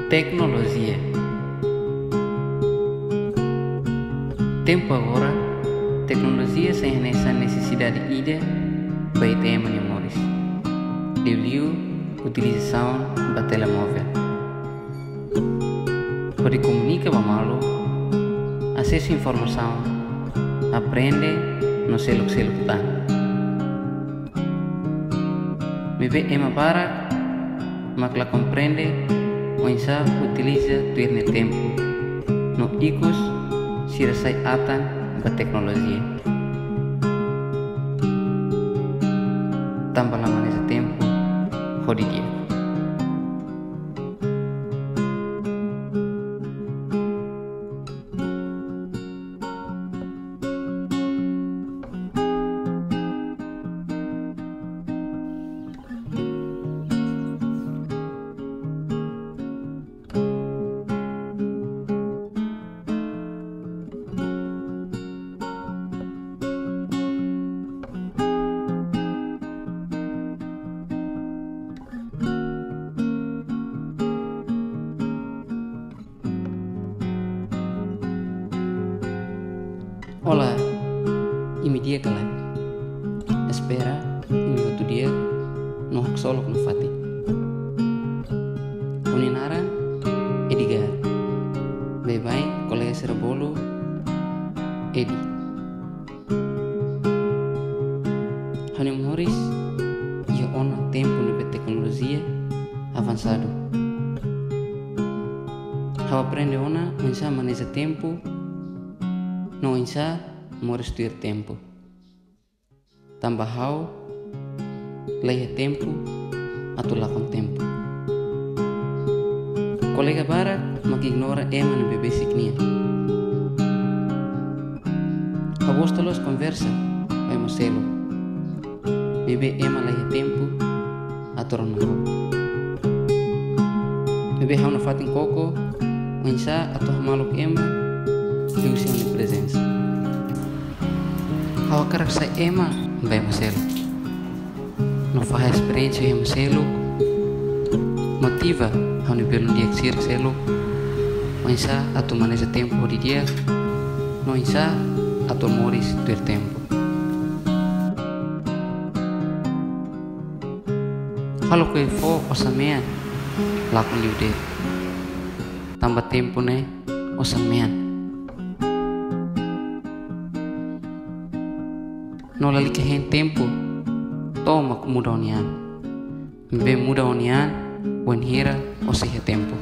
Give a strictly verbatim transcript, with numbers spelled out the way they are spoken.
Teknolojia. Tempu agora, teknolojia sai hanesan nesesidade ida ba ita ema nia moris. Liuliu utilizasaun ba telemóvel. Hodi komunika ba malu, asesu informasaun, aprende no seluk-seluk tan. Maibé ema barak mak la komprende oinsá utiliza tuir nia tempu, no ikus sira sai atan ba teknolojia. Tanba la maneja tempu hodi di'ak. Olá, imi di'ak ka lae? Espera imi hotu di'ak no haksolok nafatin. Ha'u-nia naran Edgar. Baibain kolega sira bolu, Edi. Ha'u-nia moris iha ona tempu ne'ebé teknolojia avansadu. Ha'u aprende ona oinsá maneja tempu, no oinsá moris tuir tempu. Tanba ha'u la iha tempu atu lakon tempu. Kolega barak mak ignora ema ne'ebé besik nian. Ha'u gosta loos konversa ho ema seluk, maibé ema la iha tempu atu rona ha'u. Maibé ha'u nafatin koko oinsá atu hamaluk ema liuhusi ha'u-nia prezensa. Ha'u hakarak sai ema ba ema seluk, no fahe esperiénsia ho ema seluk, motiva ha'u-nia belun di'ak sira seluk oinsá atu maneja tempu ho di'ak, no oinsá atu moris tuir tempu. Halo kue fo osan mean, lakon liu de'it. Tanba tempu ne'e osan mean. No lalika hein tempu tomak muda ó-nia an. Maibé muda ó-nia an wainhira ó sei iha tempu.